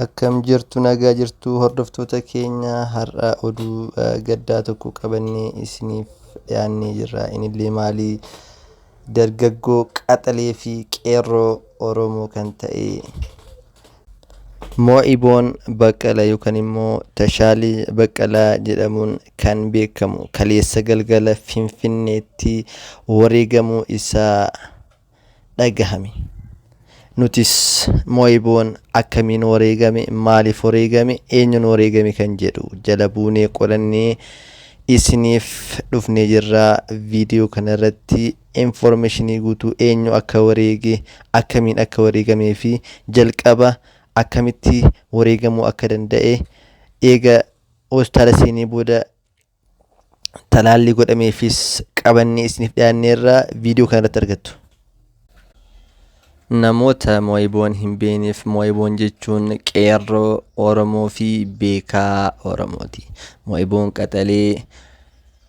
Akkam jirtu nagaa jirtu hordoftoota keenya har'a oduu gaddaa tokko qabannee isiniif dhiyaannee jirra. Inillee maali? Dargaggoo qaxalee fi qeerroo Oromoo kan ta'e Moo'iboon Baqqala yookaan immoo Tashaalee Baqqalaa jedhamuun kan beekamu kaleessa galgala Finfinneetti wareegamuu isaa dhagahame. Nutis Mooyiboon akkamiin wareegame, maaliif wareegame, eenyuun wareegame kan jedhu jala buunee qorannee isiniif dhufnee jirra. Viidiyoo kanarratti informationii guutuu eenyu akka wareege, akkamiin akka wareegamee fi jalqaba akkamitti wareegamuu akka danda'e eega hospitaala seenee booda talaallii godhameefis qabannee isiniif dhiyaanneerra viidiyoo kanarratti argattu. Namoota Mooyiboon hin beekneef Mooyiboon jechuun qeerroo Oromoo fi beekaa Oromooti. Mooyiboon qaxalee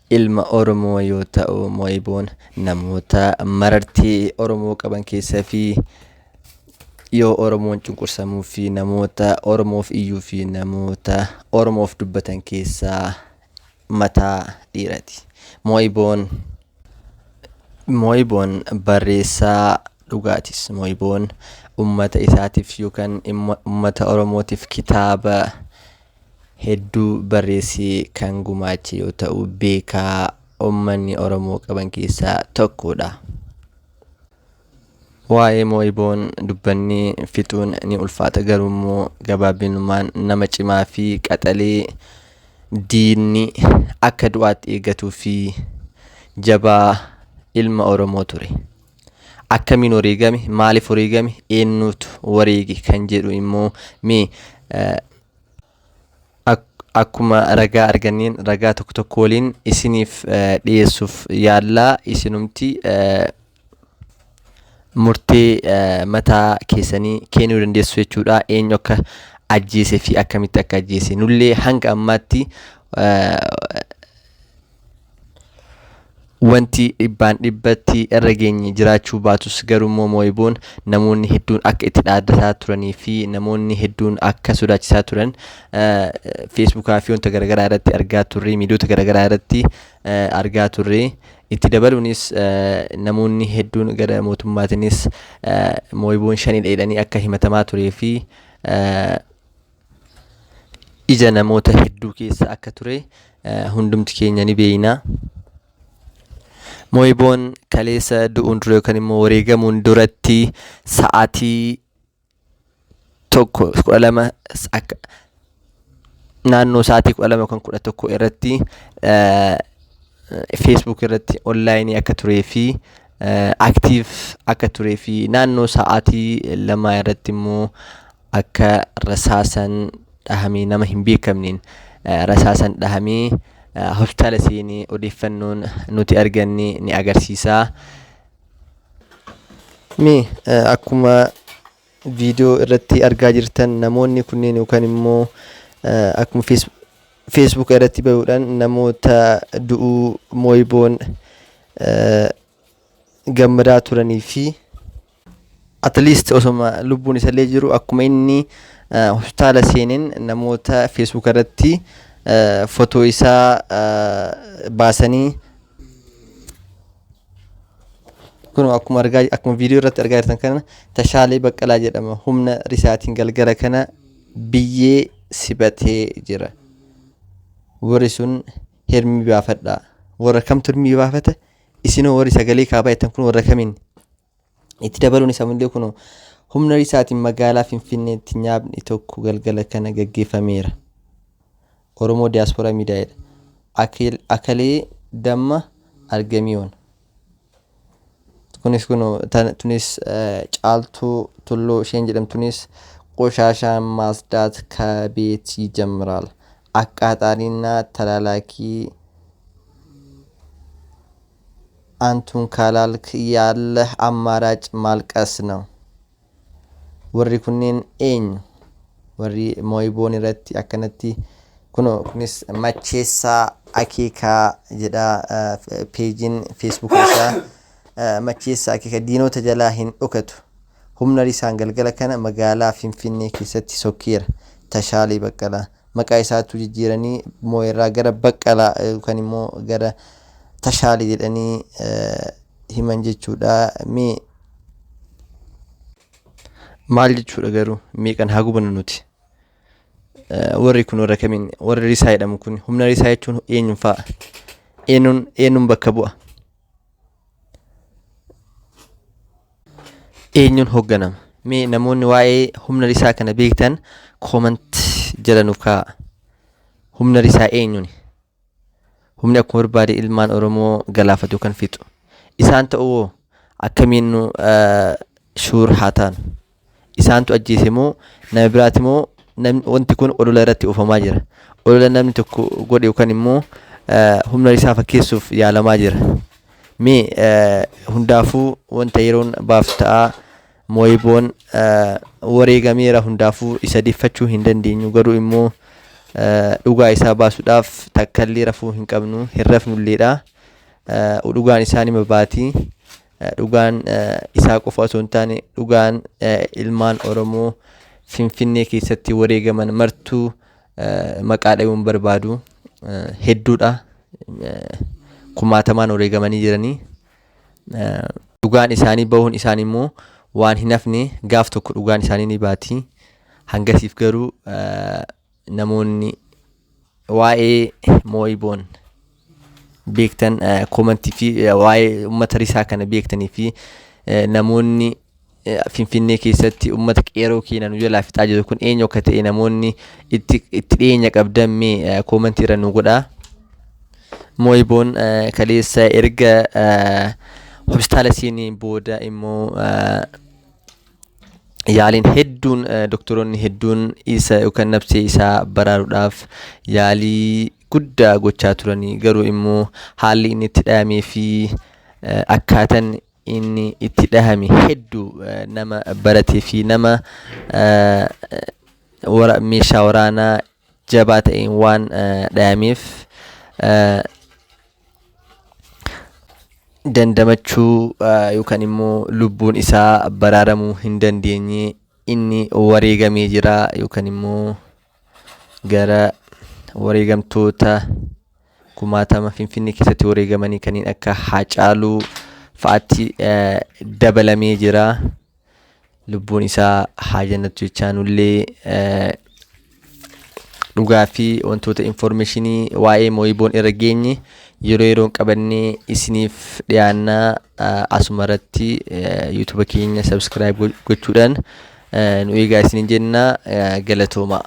ilma Oromoo yoo ta'u, Mooyiboon namoota marartee Oromoo qaban keessaa fi yoo Oromoon cunqursamuu fi namoota Oromoof iyyuu fi namoota Oromoof dubbatan keessaa mataa dhiirati. Mooyiboon Mooyiboon barreessaa dhugaatis. Mooyiboon ummata isaatiif yookaan ummata Oromootiif kitaaba hedduu barreessee kan gumaache yoo ta'u, beekaa ummanni Oromoo qaban keessaa tokkodha. Waa'ee Mooyiboon dubbannee fixuun ni ulfaata. Garuu immoo gabaabbinumaan nama cimaa fi qaxalee diinni akka du'aatti eeggatuu fi jabaa ilma Oromoo ture. Akkamiin wareegame? Maaliif wareegame? Eenyutu wareege? Kan jedhu immoo mee akkuma ragaa arganneen ragaa tokko tokko waliin isiniif dhiyeessuuf yaallaa isinumti murtee mataa keessanii kennuu dandeessu jechuudha. Eenyu akka ajjeese fi akkamitti akka ajjeese nullee hanga ammaatti Wanti dhibbaan dhibbatti irra geenye jiraachuu baatus garuummoo Mooyiboon namoonni hedduun akka itti dhaaddataa turanii fi namoonni hedduun akka sodaachisaa turan feesbuukaa fi wanta garaagaraa irratti argaa turre miidiyoota garaagaraa irratti argaa turre. Itti dabaluunis namoonni hedduun gara mootummaatiinis Mooyiboon shanidha jedhanii akka himatamaa turee fi ija namoota hedduu keessa akka ture hundumti keenya ni beekna. Mooyiboon kaleessa du'uun dura yookaan immoo wareegamuun duratti sa'aatii 1 12 akka naannoo sa'aatii 12 yookaan 11 irratti Facebook irratti onlaayinii akka turee fi aktiiv akka turee fi naannoo sa'aatii 2 irratti immoo akka rasaasan dhahamee nama hin beekamneen rasaasan dhahamee hospitaala seenee odeeffannoon nuti arganne ni agarsiisa. Mee akkuma viidiyoo irratti argaa jirtan namoonni kunneen yookaan immoo akkuma Facebook irratti bahuudhaan namoota du'uu Mooyiboon gammadaa turanii fi at least osoma lubbuun isallee jiru akkuma inni hospitaala seeneen namoota Facebook irratti fotoo isaa baasanii kun akkuma argaa akkuma viidiyoo irratti argaa jirtan kana Tashaalee Baqqalaa jedhama humna risaatiin galgala kana biyyee sibatee jira. Warri sun hirmii baafadhaa. Warra kamtu hirmii baafata? Isinoo warri sagalee kaabaa jettan kun warra kamiin? Itti dabaluun isaa illee kunoo humna isaatiin magaalaa Finfinneetti nyaapni tokko galgala kana gaggeeffameera. Oromoo Diyaaspooraa Miidiyaa jedha. Akalee Damma Argamiyoon. Kunis kunoo tunis Caaltuu Tulluu isheen jedhamtunis ቆሻሻን ማጽዳት ከቤት ይጀምራል። አቃጣሪና ተላላኪ አንቱን ካላልክ ያለህ አማራጭ ማልቀስ ነው። Warri kunneen eenyu? Warri Mooyiboon irratti akkanatti kunoo kunis Macheessaa Akeekaa jedha peejiin feesbuuka isaa Macheessaa Akeekaa diinota jalaa hin dhokatu. Humna risaan galgala kana magaalaa Finfinnee keessatti sokkeera. Tashaalee Baqqalaa. Maqaa isaatu jijjiiranii Mooyirraa gara Baqqalaa yookaan immoo gara Tashaalee jedhanii himan jechuudha. Mee maal jechuudha garuu meeqan haa gubannu nuti? Warri kun warra kamiin? Warri risaa jedhamu kun humna risaa jechuun eenyuun fa'a? Eenyuun eenyuun bakka bu'a? Eenyuun hoogganama? Mee namoonni waa'ee humna risaa kana beektan comment jala nuuf kaa'a. Humna risaa eenyuuni? Humni akkuma barbaade ilmaan Oromoo galaafatu kan fixu. Isaan ta'uu akkamiin nu sure haa taanu? Isaantu ajjeese moo nama biraati moo wanti kun olola irratti oofamaa jira? Olola namni tokko godhe yookaan immoo humna risaa fakkeessuuf yaalamaa jira. Mee hundaafuu wanta yeroon baaftu ta'a. Mooyiboon wareegameera, hundaafuu isa deeffachuu hin dandeenyu, garuu immoo dhugaa isaa baasuudhaaf takkallee rafuu hin qabnu, hin rafnulleedha. Dhugaan isaa nima baati. Dhugaan isaa qofa osoo hin taane dhugaan ilmaan Oromoo Finfinnee keessatti wareegaman martuu maqaa dhayuun barbaadu hedduudha. Kumaatamaan wareegamanii jiranii. Dhugaan isaanii bahuun isaan immoo waan hin hafne, gaaf tokko dhugaan isaanii ni baati. Hangasiif garuu namoonni waa'ee Mooyiboon beektan koomantii fi waa'ee uummata risaa kana beektanii fi namoonni Finfinnee keessatti uummata qeeroo keenya nu jalaa fixaa jiru kun eenyu akka ta'e namoonni itti itti dhiyeenya qabdan mee koomantii irra nu godhaa. Mooyiboon kaleessa erga hospitaala seenee booda immoo yaaliin hedduun, doktoroonni hedduun isa yookaan nafsee isaa baraaruudhaaf yaalii guddaa gochaa turanii, garuu immoo haalli inni itti dhahamee fi akkaataan inni itti dhahame hedduu nama baratee fi nama meeshaa waraanaa jabaa ta'een waan dhahameef dandamachuu yookaan immoo lubbuun isaa baraaramuu hin dandeenye, inni wareegamee jira yookaan immoo gara wareegamtoota kumaatama Finfinnee keessatti wareegamanii kanneen akka Haacaaluu fa'aatti dabalamee jira. Lubbuun isaa haa jannattu jechaa nullee dhugaa fi wantoota informationii waa'ee Mooyiboon irra geenye yeroo yeroon qabannee isiniif dhiyaannaa. Asuma irratti YouTube keenya subscribe gochuudhaan nu eegaa isiniin jenna. Galatoomaa.